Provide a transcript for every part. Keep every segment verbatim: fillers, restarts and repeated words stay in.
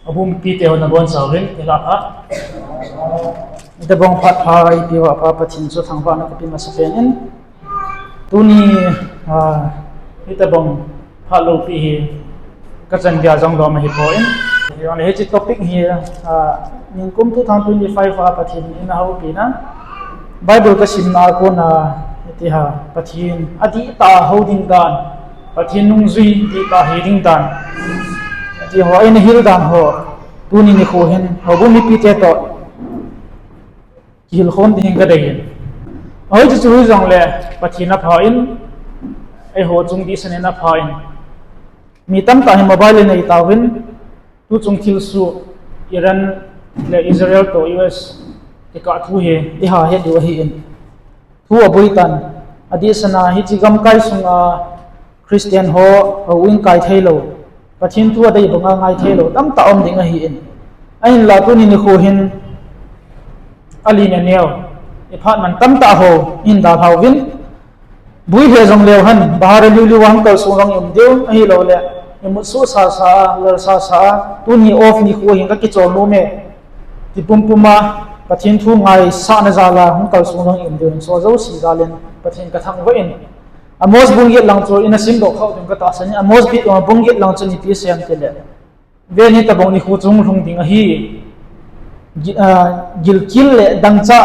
Abu mipite ho nabonchauvin, kila pha. Itobang phat pha eipeuva Pa Pathen chu thangvahna kape masapen in. Tuni, ah, itobang phat loupi hi kachan dia jong dom ahipoi. Hijongle hiche topic hi, ah, ningkum two thousand twenty-five a Pathen in eina houpina Bible kasimna a kona, iti ham, Pathen adihtah a hou ding dan, Pathen nungjui dihtah a hi ding dan, iti ho, eina hil dan ho, tuni nikho hin houbung mipite toh kihilkhom dingin kadei in. Ahi chu, chuhi jongle Pathen apha in, eiho chung dihsan in apha in. Mi tamtah hi mobile in eitauvin, tuchung thilsoh, Iran le Israel toh U S kikah thu hi iha het diu ahin. Thu aboi tan, adihsan a hiche gamkai sunga Christian ho, houin kai theilou, Pathen thu adei banga ngai theilou tamtah um ding ahin. Ahinla tuni nikho hin, alen aneo, iphat man tamtah ho ihin dalhauvin, boi lheh jongleu hen, bahar a liuliu a hung kalsong jong i um diu, ahilouleh imut suhsasa a, lalsasa a, tuni off nikho hin kakichol nome, ti pumpum a Pathen thu ngaisahna jal a hung kalsong jong i um diu hin, hiche jouse jal in Pathen kathangvah in. Amos bung get lang chu ina simdoh khah ding katahsan in, Amos bung get lang chu ipi asei em tile, ven, hitobang nikho chu hung lhung ding ahi, gi-, ah, gilkel le dangchah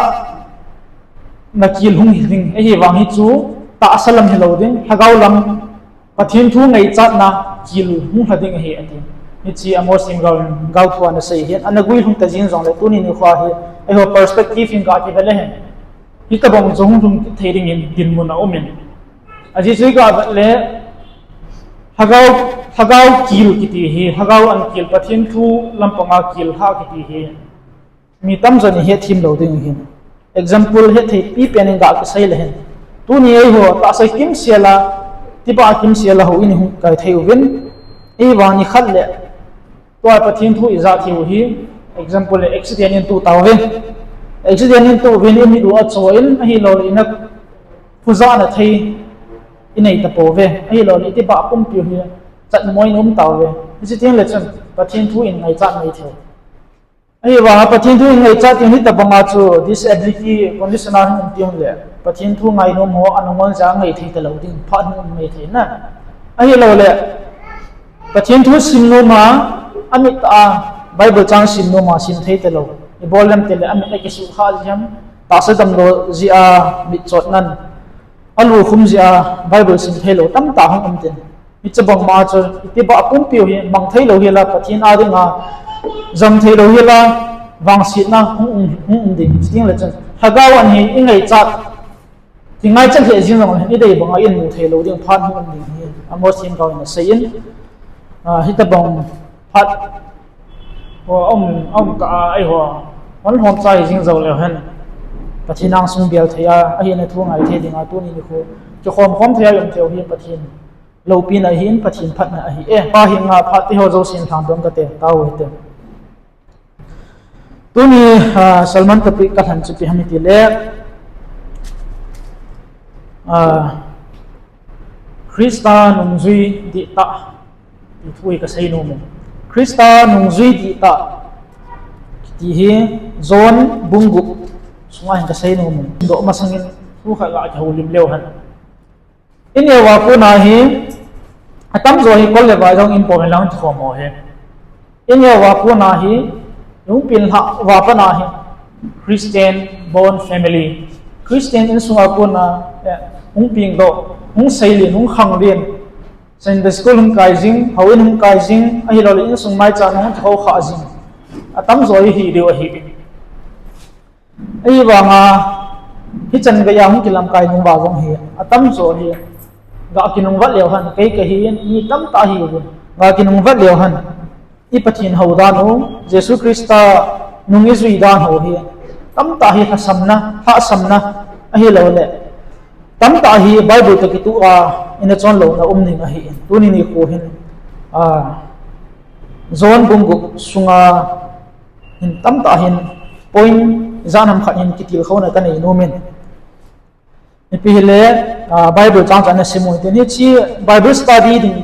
na kil hung hi ding, ahivang hichu tahsa lam hilou ding, lhagao lam Pathen thu ngaichatna kil hung lha ding ahi, ati. Hiche Amos themgao in gaothu ana sei ahin, ana guilhung ta jing jongle tuni nikho hi eiho perspective in ga kive le hen, hitobang chu hung lhung kit thei dingin dinmun aumin. Ajeh chu iga vet le, lhagao, lhagao kil kiti hi, lhagao an kil, Pathen thu lampanga kil lhah kiti hi mi tamjon in hetthem lou ding ahin. Example hetthei pipen in ga kisei le hen, tuni eiho tahsa kimsel a, tibah kimsel a houin ihung kai thei uvin, ahivang nikhat le tua Pathen thu ijah thei u hi, example le accident in tuh tauve. Accident in tuh uvin imit u acho in, ahilouleh ina khujahna thei inei tapouve, ahilouleh itibah pumpiu hi chatmoi in um tauve. Hiche tengle chun Pathen thu in ngaichat mai thei. Ahivanga Pathen thu in ngaichat teng hitobanga chu disability condition a hung um teng le, Pathen thu ngainom ho ana ngol jeh a ngai thei talou ding, phat hung um mai thei na. Ahilouleh Pathen thu sim nom a, amit a, Bible chang sim nom a, sim thei talou, ibol em tile, amit akisuhkhah jeh ham, tahsa damlou jeh a, mitchotnan alukhum jeh a Bible sim theilou tamtah hung um tin, hiche bangma chu itibah pumpiu hi mang theilou hel a, Pathen a dinga jam theilou hel a, vangsetna hung um, hung um ding. Chutengle chun lhagao an hi ingaichat, kingaichat lheh jing jongle idei banga imu theilou ding phat hung um ding hi Amos themgao in asei in, ah, hitobang phat ho aum, aum kah a eiho hon lhomcha hi jing jou leu hen, Pathen angsung bel thei a, ahina thu ngai thei dinga tuni nikho kikhomkhom thei a i um theiu hi Pathen loupina ahin, Pathen phatna ahi e. Pa hi nga phat tiho jousen lhangdon kate, tao hite. Tuni, ah, sermon topic kalhen chu ipi ham itile, ah, Christa nungjui dihtah ti thu hi kasei nom e. Christa nungjui dihtah ti hi John bung gup sunga hin kasei nom e. Doh masangin thu khat ga kihoulim leu hen. Ineo a kona hi, atamjo hi kol le vai jong in pom hen lang kikhom ho hi. Ineo a kona hi, hung peng lhah uva pat a hi, Christian born family, Christian insunga kona, eh, hung pengdoh, hung seilin, hung khanglin, Sunday school hung kai jing, houin hung kai jing, ahilouleh insung maicham hung kihoukhah jing, atamjo hi hiding ahi. Ahivanga, hichan geiya hung kilamkai nung uva jong hi, atamjo hi, ga kinungvet leu hen, kei kahin, mi tamtah ahiuvin, ga kinungvet leu hen, i Pathen hou dan u, Jesu Christa nung ijui dan ho hi, tamtah hi lhasamna, lhahsamna, ahilouleh tamtah hi Bible toh kituh a, ina chonlouna um ding ahin, tuni nikho hin, ah, John bung gup sunga hin tamtah hin point ijat ham khat hin kitilkhouna kanei nom in. Ipi hile, ah, Bible chang chu ana sim u hitin, hiche Bible study ding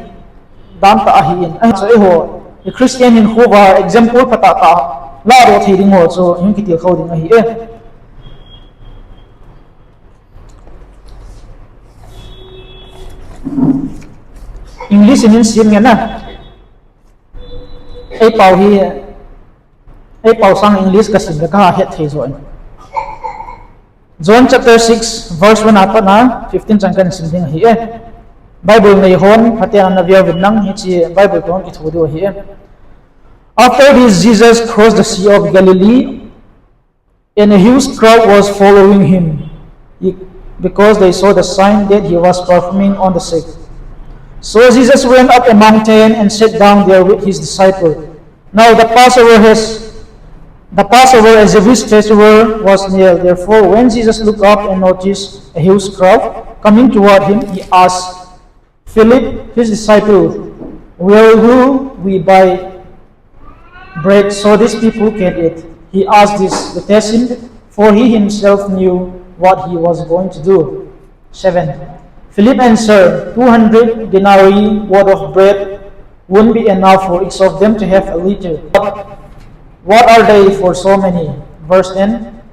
dan tah ahin, ahin chu eiho Christian hinkho uva example phatah tah ladoh thei ding ho chu hung kitilkhou ding ahi e. English in hin sim nge na. Eipao hi, eipao sang English kasim le kahet thei jo in. John chapter six, verse one a pat na fifteen chan kahin sim ding ahi e. Bible nei hon, phaten ana veu vin lang, hiche Bible toh kitho diu ahi e. After this, Jesus crossed the Sea of Galilee, and a huge crowd was following him, because they saw the sign that he was performing on the sick. So Jesus went up a mountain and sat down there with his disciple. Now the Passover has the Passover, a Jewish festival, was near. Therefore, when Jesus looked up and noticed a huge crowd coming toward him, he asked Philip, his disciple, "Where will we buy bread so these people can eat?" He asked this to test him, for he himself knew what he was going to do. Seven. Philip answered, "Two hundred denarii worth of bread won't be enough for each of them to have a little. But what are they for so many?" Verse ten.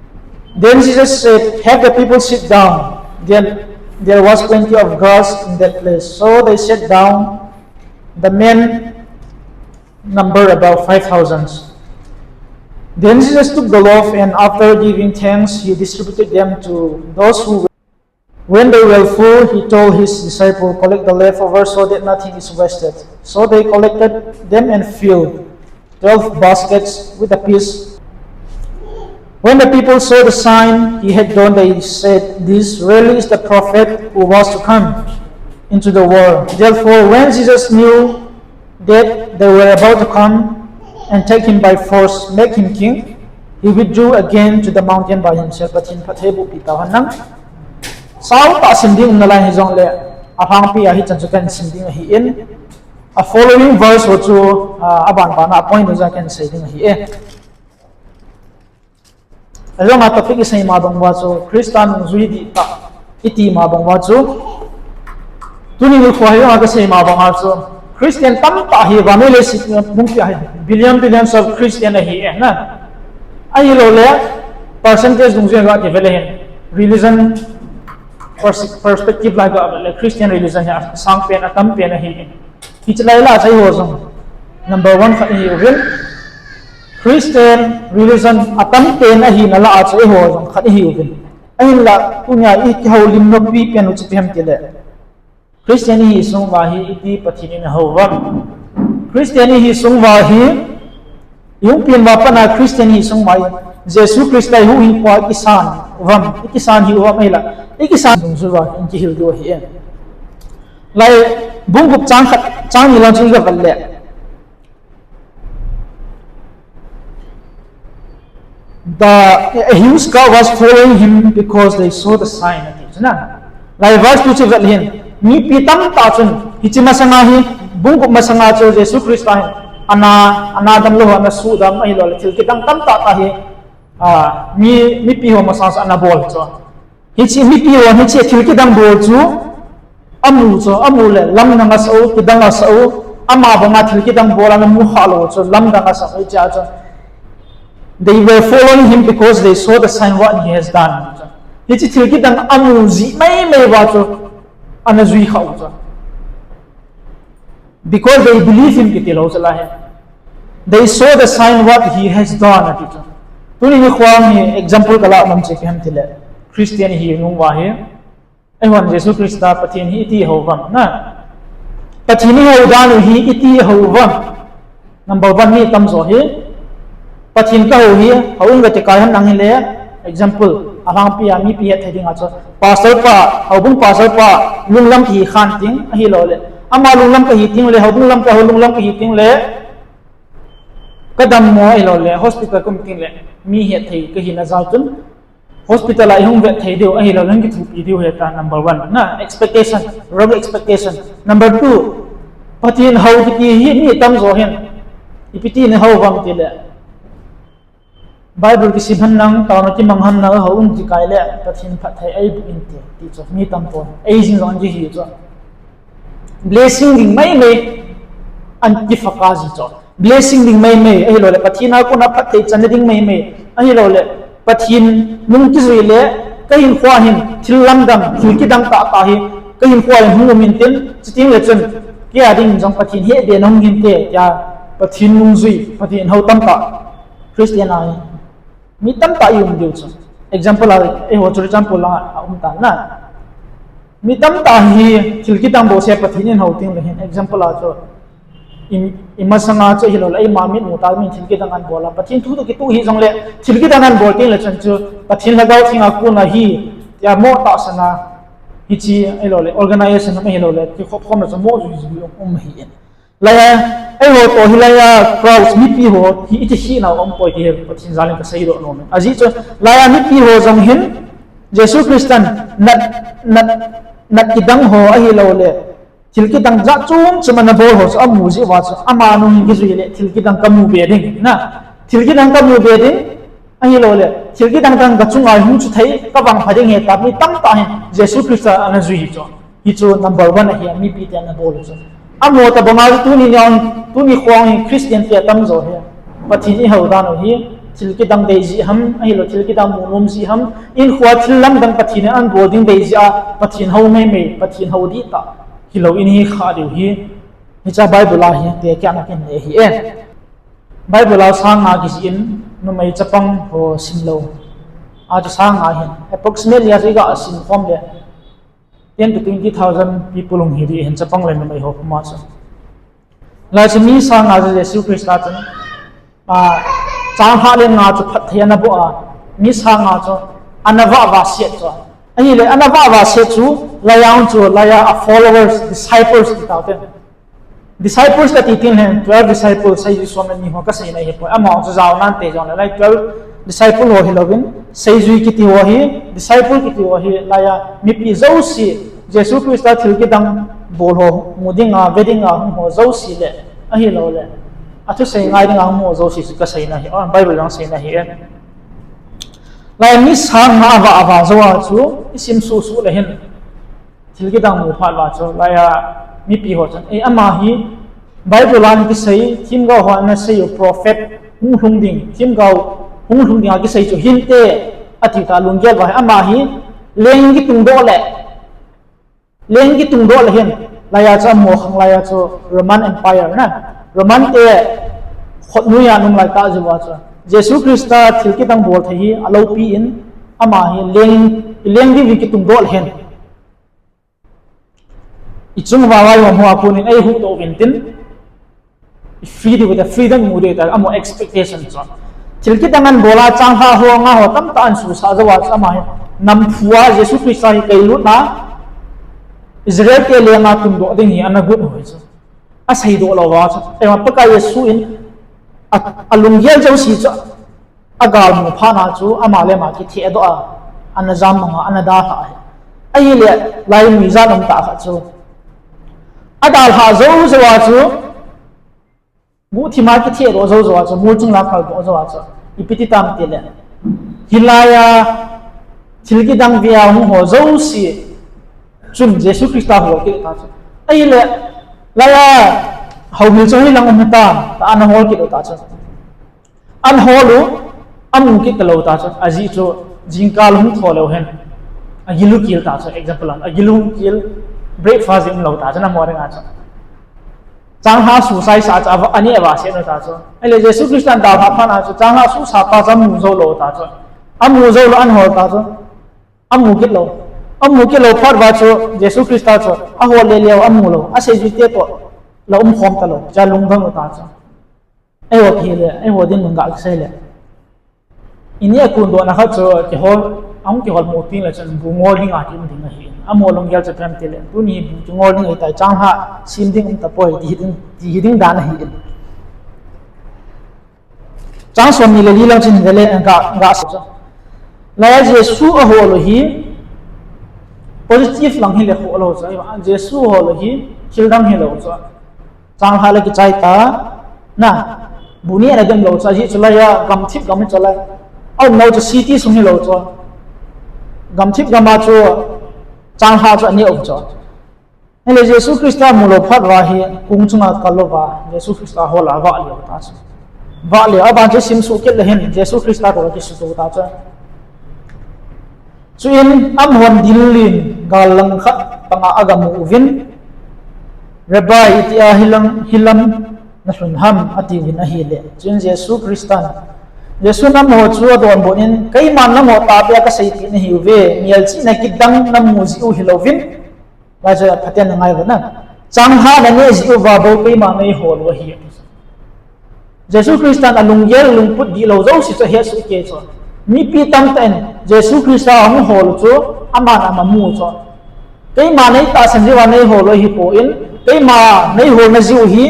Then Jesus said, "Have the people sit down." Then there was plenty of grass in that place. So they sat down, the men number about five thousand. Then Jesus took the loaf, and after giving thanks, he distributed them to those who were. When they were full, he told his disciple, "Collect the leftovers so that nothing is wasted." So they collected them and filled twelve baskets with the piece. When the people saw the sign he had done, they said, "This really is the prophet who was to come into the world." Therefore, when Jesus knew that they were about to come and take him by force, make him king, he withdrew again to the mountain by himself. Pathen phattheiboh pi tauhen lang. Sautah sim ding umna lai hijongle, alhangpi a hichan chu kahin sim ding ahin. A following verse ho chu, ah, abanbana a point ho chu kahin sei ding ahi e. Ajong a topic isei ma bang uva chu, Christa nungjui dihtah iti ma bang uva chu, tuni nikho a hi ajong a kasei ma bang uva chu, Christian tamtah hi vannoi leiset pumpi a hi billion, billions of Christian ahi e na. Ahiloule, percentage dungjui a gati vele hin, religion pers-, perspective lai gavele, Christian religion hi asangpen, atampen ahi e. Hiche lai lah a chu eiho jong number one khat ihiuvin. Christian religion atampen ahina lah a chu eiho jong khat ihiuvin. Ahinla, tunia ikihoulimna pipen u chu ipi ham itile, Christian ihi sung uva hi iti Pathen in ahou uvam? Christian ihi sung uva hi, ihung pen uva pat a Christian ihi sung uva hi, Jesu Christa ihuhhingpu a ikisan uvam, ikisan hih uvam ahila, ikisan dungjuiya ikihil diu ahi. Lai, bung gup chang khat, chang ni lang chu igavet le, The, a huge crowd was following him because they saw the sign, ati chu na. Lai verse two chu vet hin, mipi tamtah chun, hiche masanga hi, bung gup masanga chu Jesu Christa hin, ana, ana damlou ho ana sudam ahiloule thil kidang tamtah tah hi, ah, mi, mipi ho masanga chu ana bol chu. Hiche mipi hon hiche thil kidang bol chu amu chu, amu le lamdang asah u, kidang asah u, ama banga thil kidang bol ana mu khalou chu lamdang asah u, hichea chu. They were following him because they saw the sign what he has done. Hiche thil kidang amu jeh maimai uva chu ana jui kha u chu. Because they believe him kiti lou chu lahe. They saw the sign what he has done ati chu. Tuni nikho a hi example kalah nom chu ipi ham itile, Christian ihi nung uva hi, eihon Jesu Christa Pathen hi iti ihou uvam na. Pathen ihou dan u hi iti ihou uvam? Number one, mi tamjo hi Pathen kahou hi, houin kati kai hen lang hile, example, alhangpi a mipi hetthei dinga chu, pastor pa, houbung pastor pa lunglam kahi khan ting ahiloule, ama lunglam kahi tengle, houbung lamkai ho lunglam kahi tengle, kadammo ahiloule hospital kaum tengle, mi hetthei kahina jal chun, hospital a ihung vet thei diu ahiloule hung kithopi diu ahitai, number one na, expectation, wrong expectation. Number two, Pathen hou kiti hi mi tamjo hin ipi tin ihou uvam itile, Bible kisim hen lang, taona kimang hen lang, houin kati kai le Pathen phatthei eiboh inte ti chu mi tampon, eijing jong kihi chu. Blessing ding maimai ana kifocus ji chu. blessing ding maimai, ahilouleh Pathen a kona phatthei channa ding maimai, ahilouleh Pathen nung kijui le kahinkhoa hin thil lamdang, thil kidang tahtah hi kahinkhoa hin hung um intin, chutengle chun kei a ding jong Pathen hehbe na hung hinte, tia Pathen nungjui, Pathen hou tamtah Christian a hi mi tamtah i um diu chu. Example a, eiho chu example langa um tan na. Mi tamtah hi thil kidang bol se Pathen in hou tengle hin, example a chu, i, imasanga chu ahilouleh eima mitmu tah a min thil kidang ahin bol a, Pathen thu toh kitoh hijongle thil kidang ahin bol tengle chun chu Pathen Lhagao Theng a kona hi, tia mo tahsan a, hiche ahilouleh organization ahilouleh kikhopkhomna chu mo juijui um, um ahin. Laiya, eiho toh hilaiya crowds, mipi ho hi iti hinau umpoi ti hi Pathen jal in kaseidoh nom in. Ajeh chu laiya mipi ho jong hin Jesu Christan nat, nat, nat kidang ho ahilouleh thil kidang jat chom chom ana bol ho chu amu jeh uva chu ama nung hin kijui le thil kidang kamu be ding, na, thil kidang kamu be ding, ahilouleh thil kidang dang kachunga hung chu thei, kavangpha ding ahi tia mi tamtah hin Jesu Christa ana jui hi chu. Hichu number one ahi, mipi te ana bol chu. Amaho tobanga chu tuni nikho, tuni nikho hi Christian te atamjo hi Pathen ihou dan u hi thil kidang dei jeh ham, ahilou thil kidang mu nom jeh ham, hinkhoa thil lamdang Pathen in ahin bol ding dei jeh a Pathen hou maimai, Pathen hou dihtah hilou in hi kha diu hi, hiche Bible a hi tekah in akinei ahi e. Bible a sang nga kijih in numei chapang ho simlou a chu sang nga hin, approximately a chu iga simkhom le ten to twenty thousand people hung hi ding ahin, chapang le numei ho puma chu. Lai chu mi sang nga chu Jesu Christa chun, a, changlhah le nga chu phatthei ana boh a, mi sang nga chu ana vah vah set chu. Ahile ana vah vah set chu, laiya chu, laiya a followers, disciples ti tauten. Disciples kati tengle twelve disciples seijui som le ni ho kaseina ahipoi. Amaho chu jaona ante jongle lai twelve disciple ho hilouvin, seijui kiti ho hi, disciple kiti ho hi, laiya mipi jouse, Jesu Christa thil kidang bol ho mu dinga, ve dinga hung ho jouse le, ahiloule athusei ngai dinga hung ho jouse chu kaseina ahi, a, Bible jong seina ahi e. Lai mi sang nga avah avah jou a chu isim suhsuh le hin, thil kidang mu phat uva chu laiya mipi ho chun, e, ama hi Bible a kisei, themgao hon ana sei u prophet hung lhung ding, themgao hung lhung dinga kisei chu hinte, ati ta lunggel uva hi, ama hi leng kitungdoh le, leng kitungdoh le hin, laiya chu amaho khanglai a chu Roman Empire na, Roman te khutnoi a um lai tah jeh uva chu Jesu Christa thil kidang bol thei hi aloupi in, ama hi leng, leng diuvin kitungdoh le hin, ichung uva vaihom hoa konin eihuhdoh uvin tin, i free diu, freedom imu diu tia amaho expectation chu. Thil kidang ahin bol a changlhah ho nga ho tamtah ahin susah jou a chu ama hi namphu a Jesu Christa hi keilutna Israel te lenga tungdoh ding hi ana got u hi chu, aseidoh lou uva chu, eima Pakai Jesu in a, alunggel jouse chu agalmu phat na chu ama le ama kithehdoh a, ana jammang a, ana dalhah ahi. Ahile lai nuijat um tah khat chu, adalhah jou jou a chu, guhthim a kithehdoh jou jou a chu, molchung lang kaldoh jou a chu, ipi ti tam tile, hilai a thil kidang ve a hung ho jouse chun Jesu Christa hol kit u ta chu. Ahile, lai a houhil chu hilang um hitam tia ana hol kit u ta chu. Ana hol u, amu kit talou ta chu, ajeh chu jingkah hung thou leu hen, agil u kel ta chu, example a, agil u hung kel, breakfast umlou ta chu, amaho dinga chu. Changlhah susaisah chu, ava, aneh avahset u ta chu. Ahile Jesu Christa dalhah phat na chu changlhah susa pa chu amu joulou ta chu. Amu joulou, ana hol ta chu. Amu kit lou. Amu kit lou phat uva chu Jesu Christa chu ahol le leu amu lou. Aseijuite toh la umkhom talou, chua lungdong u ta chu. Eiho kile, eiho dinmun ga kisei le, ineh a kondohna khat chu kihol, ahung kihol mu tengle chun bu ngol dinga kium ding ahi. Amaho lunggel chu ipi ham tile, tuni bu kingol ding ahitai, changlhah sem ding um tapoi ti hi ding, ti hi ding dan ahi. Chang somni le li lang chun hile, ga, ga sa chu, laiya Jesu ahol u hi positive lang hile khoh lou chu, Jesu hol u hi thil dang hilou chu, changlhah le kichai ta, na, bu neh ana dem lou chu, ajeh chu laiya gamthip gam hi chu lai, aumnau chu city sung hilou chu, gamthip gam a chu changlhah chu aneh u chu. Hile Jesu Christa mulou phat uva hi kong chunga kal louva Jesu Christa hol a vah leu ta chu. Vah leu, aban chu simsuh kit le hin Jesu Christa toh kisuto ta chu. Chuin amahon dinlin gal lang khat panga agamu uvin, Rabbi, itia hilang, hilam nalhun ham, atiuvin ahile. Chuin Jesu Christan, Jesun amaho chu adonbut in, Keiman nangho tahbeh a kaseipeh nahiuve, melchihna kidang namu jeh u hilouvin, lai chu phaten nangaiuvin, changlhah naneh jeh uva bou keima neihol u ahi. Jesu Christan alunggel lungput dihlou jouse chu ahetsoh kei chu. Mipi tamtah in Jesu Christa ahung hol u chu, aman amamu chu, Keima neitahsan jeh uva neihol u ahipoi, keima neiholna jeh u hi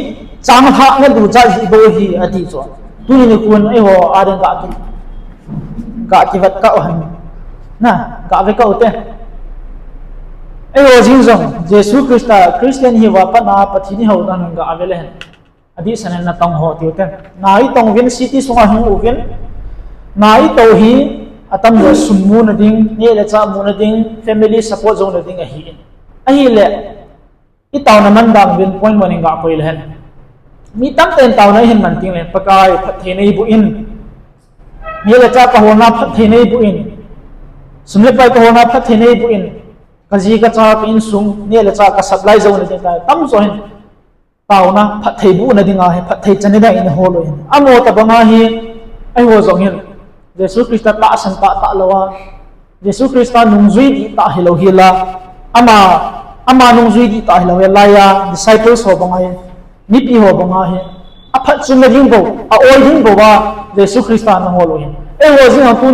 changlhah naduchat jeh bou ahi, ati chu. Tuni nikho in eiho ading ga ki, ga kivet kah u hen. Na, gave kah ute. Eiho jeng jong Jesu Christa Christian hiuva pat a Pathen ihouna hin gave le hen. Adehset in natong ho tiu te. Na itong uvin, city sunga hung uvin. Na itou hi atamjo sum muna ding, neh le chah muna ding, family support jouna ding ahi. Ahile, itaona man dan uvin point one in gakoi le hen. Mi tamtah in taona ihin man tengle, Pakai phatthei neiboh in. Neh le chah kaholna phatthei neiboh in. Sum le pai kaholna phatthei neiboh in. Kaji kacha ka insung, neh le chah ka supply jouna ding tia tamjo hin taona phatthei bohna dinga hi, phatthei channa dinga ihol u ahin. Amaho tobanga hi, eiho jong hin Jesu Christa tahsan tahtah louva, Jesu Christa nungjui dihtah hilou hila, ama, ama nungjui dihtah hilou hila, laiya disciples ho banga hi, mipi ho banga hi, aphatchomna ding bou, a-oi ding bouva Jesu Christa ahol u ahin. Eiho jeng jong tuni